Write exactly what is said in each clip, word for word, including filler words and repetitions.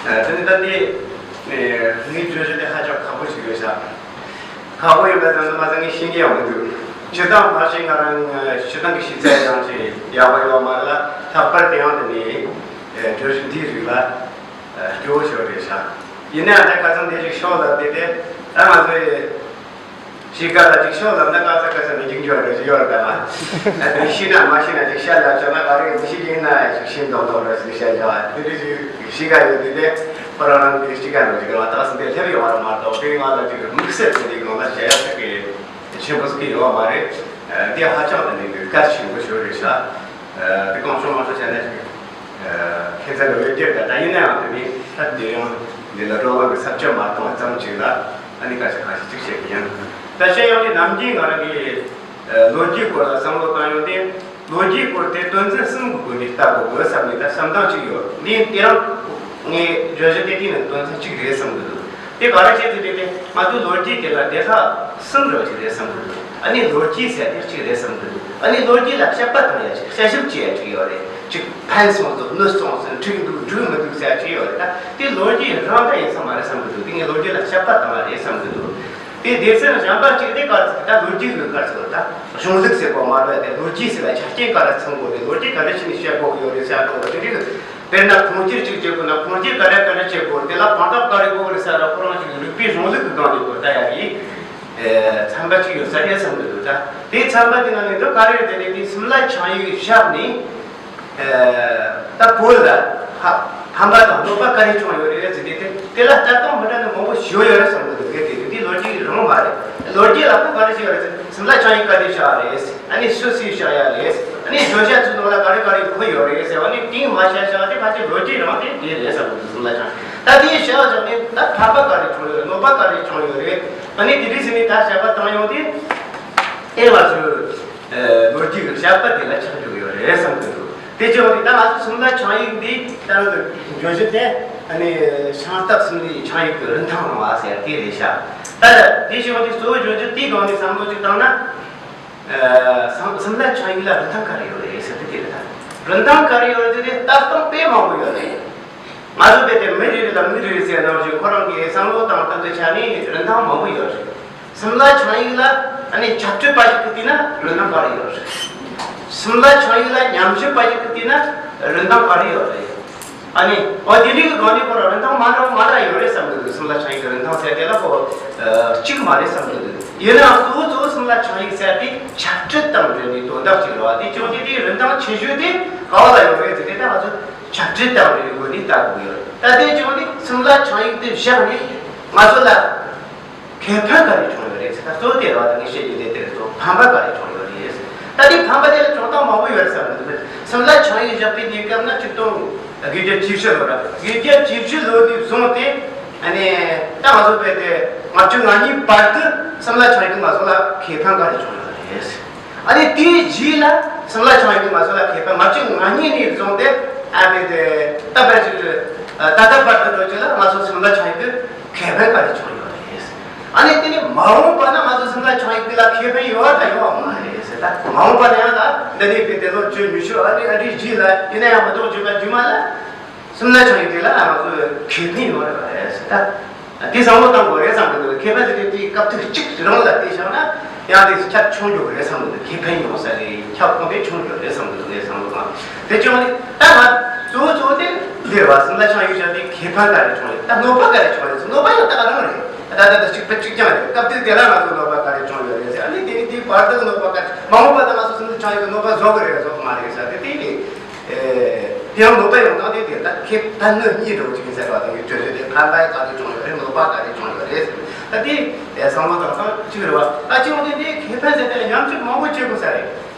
དེ་ནི་ད་ལྟའི་ངའི་བརྗོད་གཞི་དེ་ཧ་ཅང་ཁག་པོ་ཞིག་རེད་ཤག་ཁག་པོ་ཡིན་པ་ཙམ་དུ་མ་ཟད་ངས་ཤེས་ཀྱི་ཡང་མི་འདུག་སྤྱིར་བཏང་མ་ཤེས། ང་རང་སྤྱིར་བཏང་གི་ཤེས་ཚད་ཡང་ཅིག་ཡག་པོ་ཡོད་མ་རེད་ལ། ལྷག་པར་དུ་ཡང་དེ་ནི་བརྗོད་གཞི་འདིའི་རིགས་ལ་སྐྱོ་བོ་ཞིག་རེད་ཤག་ཡིན་ནའང་ད་ཁ་སང་དེ་ཞིག་ཤོག་ལབ་དེ་དེ་ད་ང་ཚོའི། ཤི་ཀ་ལ་ཅིག་ཤོག་ལབ་ན་ཀ་ས་ཀ་ས་ནས་འཇིགས་འཇོག་རེ་ཞིག་ཡོད་རེད་དམ། ཨ་དེ་ཤི་ན་མ་ཤི་ན་ཅིག་ཤ་ལ་ཅོ་ན་ག་རེ་མི་ཤི་ཡིན་ན་ཅིག་ཤི་མདོག་མདོག་རེ་ཞིག་ཤ་ཅོ་དེ་རེ་ཞིག་ཤི་ཀ་ཡོད་དེ་དེ་ཁོ་རང་རང་གི་ཤི་ཀ་རེ་ཞིག་ལ་ཏག་སི་དེ་སླེབས་ཡོང་བ་རེད་མ་གཏོགས་དེ་ང་ལ་ཅིག་དམིགས་བསལ་དེ་དེ་ང་ལ་བྱ་ཡག་ཅིག་གི་ཆེན་པོ་ཟིག་ཡོད་མ་རེད། དེ་ཧ་ཅང་དེ་ནི་གལ་ཆེན་པོ་ཞིག་རེད་ཤག་དེ་གང་བྱུང་མང་བྱུང་བྱས་ན་ཅིག་ཁྱེད་ཚོ་ལ་འོས་བསྡུར་དང་ད་ཡིན་ནའང་དེ་ནི་ད་དེ་ཡང་འདི་ལ་བགྲོ་གླེང་གི་ས་བཅད་མ་གཏོང་བ་ཙམ་ཅིག་ལ་ཨ་ནི་ཁ་ཤས་ཁ་ཤས་ཅིག་བཤད་ཀྱི་ཡིན། ད་བཤད་ཡོང་དུས་ནམ་རྒྱུན་ང་རང་གིས་ལོ་རྒྱུས་སྐོར་ལ་བསམ་བློ་བཏང་ཡོང་དུས་ལོ་རྒྱུས་སྐོར་དེ་དོན་ཚན་གསུམ་གྱི་སྒོ་ནས་ལྟ་དགོས་དགོས་བསམ་ནས་ད་བསམ་སྟངས་ཅིག་ཡོད། འདི་དེ་རང་ངས་བརྗོད་གཞི་དེ་དེ་ནི་དོན་ཚན་གཅིག་རེད་བསམ་གི་འདུག་དེ་ག་རེ་བྱས་ཏེ་དེ་དེ་ང་ཚོའི་ལོ་རྒྱུས་དེ་ལ་སྡེ་ཁག་གསུམ་འདྲ་བོ་ཅིག་རེད་བསམ་གི་འདུག་ཨ་ནི་ལོ་རྒྱུས་ཟེར་དེ་གཅིག་རེད་བསམ་གི་འདུག་ཨ་ནི་ལོ་རྒྱུས་ལ་དཔྱད་པ་བཏང་ཡ་ཅིག་དཔྱད་ཞིབ་བྱེད་ཡ་ཅིག་ཡོད་རེད། ཅིག་ཕན་སོང་ཟིག་གནོད་སོང་ཟིག་འགྲིག་འདུག་འགྲིག་མི་འདུག་ཟེར་ཡ་ཅིག་ཡོད་རེད། ད་དེ་ལོ་རྒྱུས་རང་ད་ཡིན་ས་མ་རེད་བསམ་གི་འདུག་དེ་ངས་ལོ་རྒྱུས་ལ་དཔྱད་པ་བཏང་བ་རེད་བསམ་གི་འདུག་དེ་སྡེ་ཚན་གཞན་པ་གཅིག་དེ་ག་རེ་ཟེར་ད་ལོ་རྒྱུས་གི་ག་རེ་ཟེར་ད་གཞུང་ལུགས་ཟེར་གོ་མ་རེད། དེ་ལོ་རྒྱུས་ཟེར་བ་ཆ་རྐྱེན་ག་རེ་ཚང་དགོས་རེད། ལོ་རྒྱུས་ག་འདྲ་བྱས་ནས་བཤད་དགོས་ཡོད་རེད་ཟེར་དགོས་རེད། དེ་རིགས་དཔེར་ན་ཁུངས་སྐྱེལ་གཅིག་བྱེད་དགོས་ན་ཁུངས་སྐྱེལ་ག་འདྲ་ག་འདྲ་བྱེད་དགོས་རེད། དེ་ལ་དཔང་རྟགས་ག་རེ་དགོས་རེད་ཟེར་ན་ཁོ་རང་ཅིག་རིག་པའི་གཞུང་ལུགས་ཀྱི་སྒང་ནས་གོ་ད་ཡ་གི་ཚན་པ་གཅིག་ཡོད་ས་རེད་བསམ་གི་འདུག་ད་དེའི་ཚན་པ་དེ་ནང་ནས་འདི་ག་རེ་རེད་དེ་རེད། དེ་སིམ་ལ་ཆིངས་ཡིག་བཞག་ནས། ད་བོད་ལ་ཕ་ཕན་པ་དང་གནོད་པ་ག་རེ་བྱུང་ཡོད་རེད་ཟེར་དུས་དེ་དེ་ལ་ལྟ་སྟངས་མི་འདྲ་ནི་མང་པོ་ཞིག་ཡོད་རེད་བསམ་གི་འདུག་དེ་དེ་དེ་ལོ་རྒྱུས་རང་མ་རེད། ལོ་རྒྱུས་ལ་ཁོ་ག་རེ་བྱས་ཡོད་རེད་ཟེར། སིམ་ལ་ཆིངས་ཡིག་ག་དུས་བཞག་རེད། ཨ་ནི་སུ་སུས་བཞག་ཡ་རེད། ཨ་ནི་བརྗོད་བྱ་ཚོའི་ནང་ལ་ག་རེ་ག་རེ་འཁོད་ཡོད་རེད་ཟེར་བ་ནི་དེའི་མ་བཤད་བཞག་དེ་ཕལ་ཆེར་ལོ་རྒྱུས་རང་དེ་དེ་རེད་བསམ་གི་འདུག་སིམ་ལ་ཆིངས་ད་དེ་བཞག་བཞག་ནས་ད་ཕན་པ་ག་རེ་བྱུང་ཡོད་རེད། གནོད་པ་ག་རེ་བྱུང་ཡོད་རེད། ཨ་ནི་དེ་དུས་ཟེར་ནས་ད་བཤད་པ་བཏང་ཡོང་དུས། ཨེ་ང་ཚོས་ལོ་རྒྱུས་ཀྱི་བཤད་པ་དེ་ལ་ཆགས་འཇོག་ཡོད་རེད་བསམ་གྱི་འདུག་དེ་བྱུང་བ་དེ་ད་ང་ཚོ་སིམ་ལ་ཆིངས་ཡིག་འདི་ད་ནང་དུ་བརྗོད་གཞི་དེ་ཨ་ནི་ཤིང་སྟག་སིམ་ལའི་ཆིངས་ཡིག་གི་རིན་ཐང་རིང་བ་ཟེར་དེ་རེད་ཤག་ད་དེ་བྱུང་བ་དེ་གཙོ་བོ་བརྗོད་གཞི་དེའི་སྒང་ནས་བསམ་བློ་ཅིག་བཏང་ན། སིམ་ལ་ཆིངས་ཡིག་ལ་རིན་ཐང་ག་རེ་ཡོད་རེད་ཟེར་དུས་དེ་རེད། ད་རིན་ཐང་ག་རེ་ཡོད་རེད་དེ་ལྟ་སྟངས་དཔེ་མང་པོ་ཡོད་རེད། ང་ཚོ་དཔེ་དེ་མི་རེ་རེ་ལ་མི་རེ་རེ་ཟེར་ནང་བཞིན་ཁོ་རང་གི་བསམ་བློ་དང་སྟངས་ཀྱི་ཆ་ནས་རིན་ཐང་མང་པོ་ཡོད་རེད། སིམ་ལ་ཆིངས་ཡིག་ལ་ཨ་ནི་ཆབ་སྲིད་པ་ཞིག་གིས་བལྟས་ན་རིན་ཐང་ག་རེ་ཡོད་རེད། སིམ་ལ་ཆིངས་ཡིག་ལ་ཉམས་ཞིབ་པ་ཞིག་གིས་བལྟས་ན་རིན་ཐང་ག་རེ་ཡོད་རེད། ཨ་ནི་འོ་དེ་འདྲའི་གི་སྒང་ནས་ཁོ་རང་རིན་ཐང་མ་འདྲ་བ་མ་འདྲ་ཡོད་རེད་བསམ་གི་འདུག་སིམ་ལ་ཆིངས་ཡིག་གི་རིན་ཐང་ཟེར་དེ་ལ་ཁོ་གཅིག་མ་རེད་བསམ་གི་འདུག་ཡིན་ནའང་གཙོ་བོ་གཙོ་བོ་སིམ་ལ་ཆིངས་ཡིག་ཟེར་དེ་ཆབ་སྲིད་དང་འབྲེལ་བའི་དོན་དག་ཅིག་རེད་བ། དེ་བྱུང་དུས་དེའི་རིན་ཐང་ཆེ་ཤོས་དེ་ག་བ་ལ་ཡོད་རེད་ཟེར་དེ་ད་ང་ཚོ་ཆབ་སྲིད་དང་འབྲེལ་བའི་སྒོ་ནས་ལྟ་དགོས་ཡོད་རེད། ད་དེ་བྱུང་དུས་སིམ་ལ་ཆིངས་ཡིག་དེ་བཞག་ནས་ང་ཚོ་ལ་ཁེ་ཕན་ག་རེ་བྱུང་ཡོད་རེད་ཟེར། ད་གཙོ་བོ་དེ་རེད་བ། ད་ངས་བཤད་རྒྱུ་དེ་དེ་རེད། གཙོ་བོ་ཕན་པ་ག་རེ་བྱུང་ཡོད་རེད་ཟེར། ད་དེ་ཕན་པ་དེ་ལ་བྱུང་སྟངས་མང་པོ་ཡོད་རེད་བསམ་གི་འདུག་སིམ་ལ་ཆིངས་ཡིག་བཞག་པའི་གནས་སྐབས་ན་ཆིག་སྟོང་དགུ་བརྒྱ་བཅུ་བཞི་ལོ་ར། དགུ་བརྒྱ་བཅུ་བཞི་ལོ་ནས་བཟུང་སྟེ་ཨ་ནི་ད་ང་ཚོ་བལ་ཏེ་ལྔ་བཅུ་ང་གཉིས་བར་དུ་སིམ་ལ་ཆིངས་ཡིག་ང་ཚོ་ལ་ཁེ་ཕན་ག་རེ་བྱུང་ཡོད་རེད་ཟེར། ཨ་ནི་དེའི་རྗེས་ལ་སིམ་ལ་ཆིངས་ཡིག་ང་ཚོ་ལ་ཁེ་ཕན་ལྔ་བཅུ་ང་གཉིས་ནས་བཟུང་སྟེ་ཨ་བལ་ཏེ་ད་བར་དུ་ད་ལྟ་བར་དུ་འགྲོ་རྒྱུ་ལ་ང་ཚོ་སིམ་ལ་ཆིངས་ཡིག་གི་ཁེ་ཕན་ག་རེ་བྱུང་ཡོད་རེད། ཨ་ནི་དེ་ནི་མ་འོངས་པ་ན་ང་ཚོ་སིམ་ལ་ཆིངས་ཡིག་དེ་ལ་ཁེ་ཕན་ཡོད་དང་ཡོད་མ་རེད་ཟེར། ད་མ་འོངས་པ་ན་ཡང་ད་འདི་ནས་བལ་ཏེ་ལོ་བཅུ་ཉི་ཤུ་ཨ་ནི་ཨ་འདྲའི་རྗེས་ལ་ཡིན་ན་ཡང་མི་ཐོག་བརྗོད་པ་རྗེས་མ་ལ་སིམ་ལ་ཆིངས་ཡིག་དེ་ལ་ང་ཚོ་ཁེ་ཕན་ཡོད་རེད་བ་རེད་ཟེར། ད་དེ་བསམ་བློ་བཏང་དགོས་རེད་བསམ་གི་འདུག་ཁེ་ཕན་དེ་དེ་དེ་སྐབས་དུས་གཅིག་རང་ལ་བལྟས་བཞག་ན་ཡང་དེ་ཁྱབ་ཆུང་རྒྱུ་རེད་བསམ་གི་འདུག་ཁེ་ཕན་ཡོང་ས་རེད། ཁྱབ་ཁོངས་དེ་ཆུང་རྒྱུ་རེད་བསམ་གི་འདུག་ངས་བསམ་བློ་བཏང་། དེ་བྱུང་ནི་ད་ང་གཙོ་བོ་གཙོ་བོ་དེ་འདིར་བ་སིམ་ལ་ཆིངས་ཡིག་བཞག་དེ་ཁེ་ཕན་ག་རེ་བྱུང་རེད། ད་གནོད་པ་ག་རེ་བྱུང་རེད་ཟེར། གནོད་པ་ཡང་ད་ག་རང་རེད། ད་ད་ད་གཅིག་པ་གཅིག་རྐྱང་རེད། སྐབས་དེ་དེ་ལ་ང་ཚོ་གནོད་པ་ག་རེ་བྱུང་ཡོད་རེད་ཟེར། ཨ་ནི་དེ་ནི་དེའི་བར་དུ་གནོད་པ་ག་རེ། མ་འོངས་པ་ད་ང་ཚོ་སིམ་ལ་ཆིངས་ཡིག་གི་གནོད་པ་བཟོ་གི་རེད་བཟོ་གི་མ་རེད་ཟེར། དེ་དེ་ནི་དེ་ཡང་གནོད་པ་ཡོང་སྟངས་དེ་དེ་ད་ཁེ་ཕན་གནོད་གཉིས་འདྲ་བོ་ཅིག་ཡིན་ཟེར་བ་དང་། ཡོད་བརྗོད་བྱ་དེ་ཕན་པ་ག་རེ་བྱུང་ཡོད་རེད། གནོད་པ་ག་རེ་བྱུང་ཡོད་རེད་ཟེར། ད་དེ་བསམ་བློ་བཏང་སྟངས་གཅིག་རེད་བ། ད་གཅིག་འོང་དེ་དེ་ཁེ་ཕན་ཟེར་དེ་ཉམས་ཞིབ་མང་པོ་བྱེད་དགོས་ས་རེད།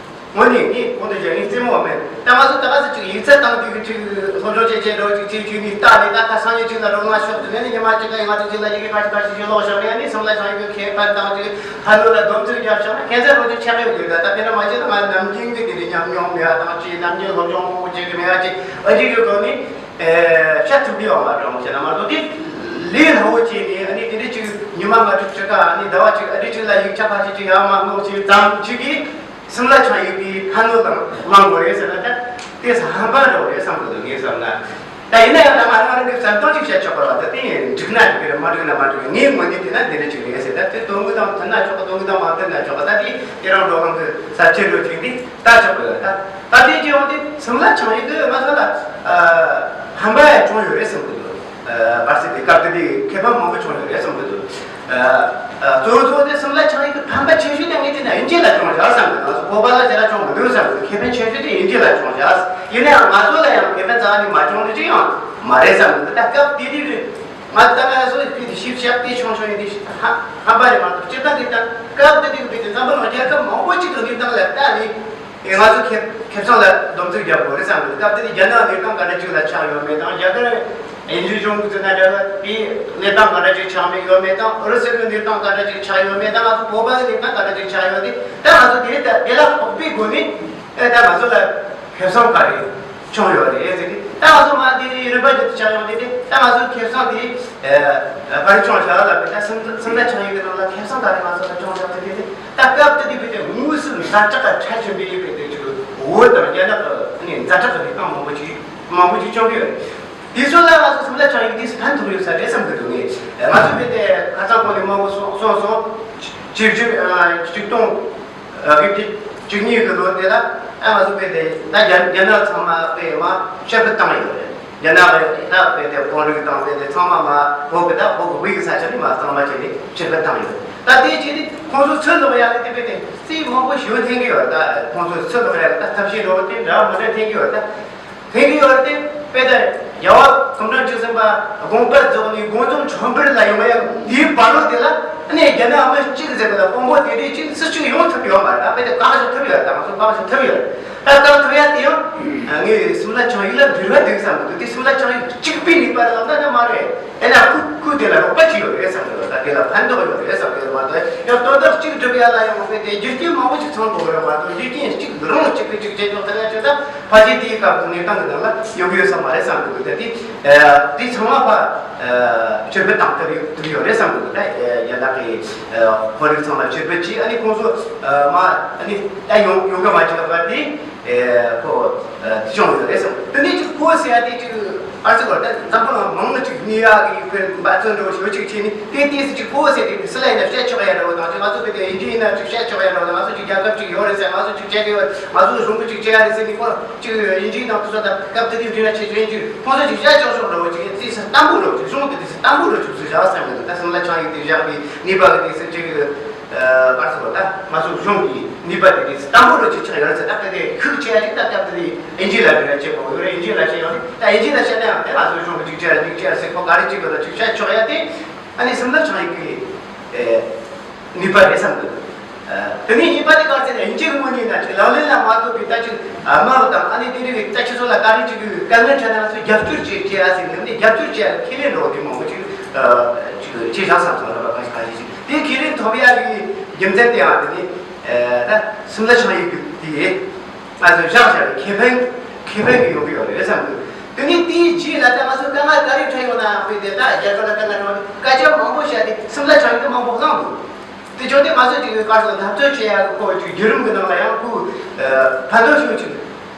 དངོས་གནས་ངས་གོང་དུ་བཤད་ངས་རྩེད་མོ་བ་མེད། ད་ང་ཚོ་ད་ག་ཚོད་ཅིག་ཡིག་ཚད་བཏང་དུས་ཅིག་སློབ་སྦྱོང་བྱེད་བྱེད་འགྲོ་ཅིག་ཅིག་ཅིག་ནས་ལྟ་ནས། ད་ཁ་སང་ཉིན་ཅིག་ལ་རོགས་ང་ཤོག་ཏུ་ནས་ནི་ཉི་མ་གཅིག་ག་ཡི་ང་ཚོ་ཅིག་ལ་ཡི་གེ་ཁ་ཤས་ཁ་ཤས་ཅིག་ཀློག་བཞག་ནས། ཨ་ནི་སིམ་ལ་ཆིངས་ཡིག་གི་ཁེ་ཕན་དང་ཅིག་ཕན་གནོད་ལ་སྡོམ་ཚིག་རྒྱབ་བཞག་ན་ཁྱད་མཚར་པོ་ཅིག་ཆགས་ཡོད་ཀྱི་རེད། ད་དཔེར་ན་མ་བྱས་ན་ང་ནམ་རྒྱུན་གྱི་དེ་འདྲའི་ཉམས་མྱོང་མེད་པ་དང་ཅིག་ནམ་རྒྱུན་སློབ་སྦྱོང་མང་པོ་བྱེད་ཀྱི་མེད་པ་ཅིག་ཨ་ཅིག་གི་སྒོ་ནས་བཤད་ཐུབ་ཀྱི་ཡོད་མ་རེད། དྲང་པོ་བཤད་ན་མ་གཏོགས་དེ་ལས་སླ་བོ་བྱས་ནས། ཨ་ནི་དེ་འདྲའི་ཅིག་ཉི་མ་ལྔ་དྲུག་ཅིག་ག་ཨ་ནི་ཟླ་བ་གཅིག་ཨ་འདྲའི་ཅིག་ལ་ཡིག་ཆ་ཁ་ཤས་ཅིག་ཡར་མར་ཀློག་བྱས་ཙམ་ཅིག་གིས། སིམ་ལ་ཆིངས་ཡིག་དེའི་ཕན་གནོད་དང་བླང་དགོས་རེད་ཟེར་ན། ད་དེ་ཧམ་པ་འདྲ་བོ་རེད་བསམ་གི་འདུག་ངས་བསམ་ན། ད་ཡིན་ན་ཡང་ད་ང་རང་རང་གི་བསམ་སྟངས་ཅིག་བཤད་ཆོག་པ་རེད་བ། ད་དེ་འགྲིག་ན་འགྲིག་གི་རེད། མ་འགྲིག་ན་མ་འགྲིག་གི། ངའི་ངོས་ནས་བལྟས་ན་འདི་འདྲ་ཅིག་རེད་ཟེར། ད་དེ་དོན་དངོས་དང་མཐུན་ན་ཆོག་གི། དོན་དངོས་དང་མ་མཐུན་ན་ཆོག་གི། ད་དེ་དེ་རང་འགྲོ་ཁང་གི་ས་ཆ་འགྲོ་ཅིག་འདི་ལྟ་ཆོག་གི་རེད། ད་ད་དེ་ཅི་ཡོང་དེ་སིམ་ལ་ཆང་ཡིག་གི་ང་ཚོ་ལ་ཕན་པ་ཡང་བྱུང་ཡོད་རེད་བསམ་གི་འདུག་བར་སྲིད་དེ་སྐབས་དེ་དུས་ཁེ་ཕན་མང་པོ་བྱུང་ཡོད་རེད་བསམ་གི་འདུག་གཙོ་བོ་གཙོ་བོ་དེ་སིམ་ལ་ཆང་ཡིག་གི་ཕན་པ་ཆེ་ཤོས་དེ་ངས་བལྟས་ན་དབྱིན་ཇི་ལ་བྱུང་བཞག་བསམ་གི་འདུག་བོད་པ་ལ་ཟེར་ན་བྱུང་མི་འདུག་བསམ་གི་འདུག་ཁེ་ཕན་ཆེ་ཤོས་དེ་དབྱིན་ཇི་ལ་བྱུང་བཞག་ཡིན་ན་ཡང་ང་ཚོ་ལ་ཡང་ཁེ་ཕན་རྩ་བ་ནས་མ་བྱུང་ནི་ཅི་ཡང་མ་རེད་བསམ་གི་འདུག་ད་སྐབས་དེ་དུས་ང་ད་ང་ཚོ་ཕི་དེ་ཞིབ་བཤད་དེ་ཆུང་ཆུང་ཡིན་དེ་ཧ་ཧམ་པ་རེད་མ་གཏོགས། སྤྱིར་བཏང་གི་ད་སྐབས་དེ་དུས་ཕི་དེ་འཛམ་བུ་གླིང་རྒྱལ་ཁབ་མང་པོ་ཅིག་གི་གནས་སྟངས་ལ་ལྟ་ནས། ང་ཚོ་ཁེ་ཁེ་བཟང་ལ་སྡོམ་ཚིག་རྒྱག་དགོས་རེད་བསམ་གི་འདུག་སྐབས་དེ་དུས་རྒྱ་ནག་གནས་སྟངས་ག་འདྲ་ཅིག་ལ་ཆགས་ཡོད་མེད་དང་། རྒྱ་གར་དབྱིན་ཇིའི་གཞུང་གི་ཟེར་ན་འདྲ་བ་དེའི་གནས་སྟངས་ག་འདྲ་ཅིག་ཆགས་མེད་ཡོད་མེད་དང་། ཨུ་རུ་སུ་གི་གནས་སྟངས་ག་འདྲ་ཅིག་ཆགས་ཡོད་མེད་དང་། ང་ཚོ་བོད་པ་གི་གནས་སྟངས་ག་འདྲ་ཅིག་ཆགས་ཡོད་དེ། ད་ང་ཚོ་དེ་ལྟ་དེ་ལ་དཔག་པའི་སྒོ་ནས་ཨེ་ད་ང་ཚོ་ལ་ཁེ་བཟང་ག་རེ་བྱུང་ཡོད་རེད་ཟེར་ཏེ། ད་ང་ཚོ་མ་དེ་རིམ་པ་བརྒྱུད་དུ་ཆགས་ཡོང་དེ་དེ། ད་ང་ཚོ་ཁེ་བཟང་དེ་ཨེ་ག་རེ་བྱུང་བཞག་ལབ་པ་ད་སིམ་སིམ་ལ་ཆང་ཡིག་གི་ནང་ལ་ཁེ་བཟང་ག་རེ་ང་ཚོ་ལ་བྱུང་བཞག་དེ་དེ་དེ། ད་སྐབས་དེ་དུས་ཀྱི་དངོས་སུ་ཛ་དྲག་གི་ཁྲལ་ཆེན་པོའི་ཡོད་པའི་དུས་ཚོད་བོད་དང་རྒྱ་ནག་གི་ནས་ཛ་དྲག་གི་རིགས་སྟངས་མང་པོ་ཅིག་མང་པོ་ཅིག་བྱུང་གི་ཡོད་རེད། དེ་ཚོ་ལ་ང་ཚོ་སིམ་ལ་ཆང་ཡིག་དེས་ཕན་ཐོགས་ཡོད་ས་རེད་བསམ་གི་འདུག་ངས་ང་ཚོ་བོད་དེ་ཁ་སང་གོང་ནས་མང་པོ་སོང་སོང་སོང་། ཆིག་ཆིག་ཆིག་སྟོང་དགུ་བརྒྱ་བཅུ་གཉིས་ཀྱི་ལོ་དེ་ལ་ཨ་ང་ཚོ་བོད་དེ་ད་རྒྱ་རྒྱ་ནག་ཚང་མ་བོད་མ་ཕྱིར་འབུད་བཏང་ཡོད་རེད། རྒྱ་ནག་ལ་ད་བོད་དེ་བོད་རིགས་དང་བོད་དེ་ཚང་མ་མ་བོད་གི་ད་བོད་གི་དབུས་ཀྱི་ས་ཆ་ནས་མ་གཙང་མ་བྱས་ནས་ཕྱིར་འབུད་བཏང་ཡོད། ད་དེ་བྱས་ཏེ་ཁོང་ཚོ་ཚུར་ལོག་ཡག་གི་དེ་བོད་དེ་རྩིས་མང་པོ་ཞུ་འཐེན་གི་ཡོད། ད་ཁོང་ཚོ་ཚུར་ལོག་ཡག་གི་ད་ཐབས་ཤེས་འགྲོ་དེ་འདྲ་མི་འདྲ་འཐེན་གི་ཡོད། ད་འཐེན་གི་ཡོད་དེ་བོད་དེ་རྒྱལ་བ་སྐུ་ཕྲེང་བཅུ་གསུམ་པ་དགོངས་པ་རྫོགས་ནས་དགོངས་འཛོམས་ཆོས་འཕེལ་ལ་ཡོང་ཡག་དེའི་བར་ལོ་དེ་ལ་ཨ་ནི་རྒྱ་ནག་མི་གཅིག་ཟེར་བ་ལ་དཔོན་པོ་དེ་འདྲས་གཅིག་སུ་གཅིག་ཡོང་ཐུབ་ཡོད་མ་རེད། ད་བོད་དེ་བཀག་ཞོག་ཐུབ་ཡོད། ད་ང་ཚོ་བཀག་ཞོག་ཐུབ་ཡོད། ད་ལྟ་ཐུབ་ཡ་དེ་ཡང་ངས་སིམ་ལ་ཆང་ཡིག་ལ་འབྲེལ་བ་འདུག་བསམ་གི་འདུག་དེ་སིམ་ལ་ཆང་ཡིག་གཅིག་པའི་ནུས་པ་ལ་ལབ་ན་ད་མ་རེད། ཨེ་ན་ཁུ་ཁུ་དེ་ལ་རོགས་པ་ཅིག་ཡོད་རེད་བསམ་གི་འདུག་ད་དེ་ལ་ཕན་ཐོགས་ཡོད་རེད་བསམ་གི་མ་གཏོགས་ཡང་དོན་དག་གཅིག་སྒྲུབ་ཡ་ལ་ཡང་དཔེ་དེ་རྒྱུ་རྐྱེན་མང་པོ་ཅིག་ཚང་དགོས་རེད་མ་གཏོགས་རྒྱུ་རྐྱེན་གཅིག་རང་གཅིག་གི་གཅིག་བྱེད་ཆོག་ཐུབ་ཡ་ཅིག་ད་ཕལ་ཆེར་དེའི་སྐབས་སུ་གནས་སྟངས་གི་ནང་ལ་ཡོང་གི་ཡོད་ས་མ་རེད་བསམ་གི་འདུག་ད་དེ་དེ་ཚང་མ་ཕ་ཕྱིར་འབུད་བཏང་ཐུབ་ཡོད་ཐུབ་ཡོད་རེད་བསམ་གི་འདུག་ད་རྒྱ་ནག་གི་དཔོན་རིགས་ཚང་མ་ཕྱིར་འབུད་བྱས། ཨ་ནི་ཁོང་ཚོ་མ་ཨ་ནི་ད་ཡོང་ཡོང་གི་མ་བྱེད་པ་དེ། ཨེ་ཁོ་ཨེ་བྱུང་ཡོད་རེད་བསམ། དེ་ནས་ཅིག་ཁོ་ཟེར་ཡ་དེ་ཅིག་ཨ་ཙི་གོ་ད་འཛམ་བུ་གླིང་མང་ང་ཅིག་ནི་ཡ་གི་ཁོའི་འབད་བརྩོན་འགྲོ་ཞོ་ཅིག་བྱས་ནས་དེ་དེ་སུ་ཅིག་ཁོ་ཟེར་དེ་སུ་ལ་ཡིན་ན་བཤད་ཆོག་ཡ་འདྲ་བོ་དང་། ཅིག་ང་ཚོ་བོད་དེ་ཡིན་གྱི་ཡིན་ན་ཅིག་བཤད་ཆོག་ཡ་འདྲ་བོ་དང་། ང་ཚོ་ཅིག་རྒྱལ་ཁབ་ཅིག་ཡོད་རེད་ཟེར། ང་ཚོ་ཅིག་བྱེད་ཀྱི་ཡོད། ང་ཚོ་གཞུང་གི་ཅིག་བྱེད་ཡ་རེད་ཟེར་ནས་ཁོ་ཅིག་ཡིན་གྱི་ཡིན་ན་དེ་ཚོ་ད་སྐབས་དེ་དུས་འདྲི་ན་ཆེ་ཆེ་ཡིན་གྱི་ཁོང་ཚོ་ཅིག་བཤད་ཆོག་ཆོག་འདྲ་བོ་ཅིག་དེ་སུ་བརྟན་པོ་འདྲ་བོ་ཅིག་གཞུང་དེ་དེ་སུ་བརྟན་པོ་འདྲ་བོ་ཅིག་སུ་བཞག་བསམ་གི་འདུག་ད་སིམ་ལ་ཆང་ཡིག་དེ་བཞག་པའི་ནུས་པ་གི་དེ་སུ་ཅིག་ཨ་ག་རེ་ཟེར་བ། ད་ང་ཚོ་གཞུང་གི་ནུས་པ་དེ་དེ་བརྟན་པོ་རུ་ཅིག་ཆགས་ཡོད་རེད་ཟེར། ད་གལ་ཏེ་ཤུགས་ཆེ་ཡ་ཅིག་ད་སྐབས་དེ་དེ་ཨིན་ཇི་ལ་འབྲེལ་བ་བྱེད་དགོས་ཡོད་རེད། ཨིན་ཇི་ལ་བཤད་ན་ཡང་དེ་ང་ཚོ་ཨིན་ཇི་ལ་བཤད་ན་ཡང་དེ་ང་ཚོ་གཞུང་གི་ཅིག་བྱས་ཡ་ཅིག་བྱས་ཡ་ཟེར་ཁོ་ག་རེ་ཅིག་གི་ལ་ཅིག་བཤད་ཆོག་ཡ་དེ་ཨ་ནི་སིམ་ལ་ཆང་ཡིག་གི་ཨེ་ནུས་པ་རེད་བསམ་གི་འདུག་དེ་ནས་གཉིས་པ་དེ་ག་རེ་ཟེར་ན་ཨིན་ཇིའི་ངོས་ནས་ན་ཅིག་ལག་ལེན་ལ་མ་ཐོགས་པའི་ད་ཅིག་དམག་དང་ཨ་ནི་དེ་རིགས་ད་ཁྱེད་ཚོ་ལ་ག་རེ་ཅིག་གི་དཀའ་ངལ་འཕྲད་ན་ང་ཚོ་རྒྱབ་སྐྱོར་བྱེད་བྱེད་ཡ་ཟེར་ནས་ཨ་ནི་རྒྱབ་སྐྱོར་བྱེད་ཡ་ཁས་ལེན་འགྲོ་བ་དེ་མང་པོ་ཅིག་ཅིག་བྱས་བཞག་བསམ་སོང་། རེད་པ། ག་ཞིག་ག་ཞིག་ཅིག་དེ་ཁས་ལེན་ཐོབ་ཡ་གི་རྒྱུ་མཚན་དེ་ཡང་དེ་ནི་ད་སིམ་ལ་ཆང་ཡིག་གི་དེ་ང་ཚོ་བཞག་བཞག་གི་ཁེ་ཕན་ཁེ་ཕན་གི་ཡོང་གི་ཡོད་རེད་བསམ་གི། དེ་ནི་དེའི་རྗེས་ལ་ད་ང་ཚོ་དཀའ་ངལ་ག་རེ་འཕྲད་ཡོང་ན་དཔེ་དེ་ད་རྒྱལ་ཁབ་ལ་དཀའ་ངལ་འཕྲད་སྐད་ཆ་མང་པོ་བཤད་དེ་སིམ་ལ་ཆང་ཡིག་དེ་མང་པོ་བླངས་འདུག་དེ་བྱུང་དུས་ང་ཚོ་ཅིག་གི་སྐབས་སུ་འཐབ་རྩོད་བྱེད་ཡག་གི་སྐོར་ཅིག་བརྒྱུད་རིམ་གི་ནང་ལ་ཡང་ཁོས་ཕན་ཐོགས་ཤུགས་ཆེ་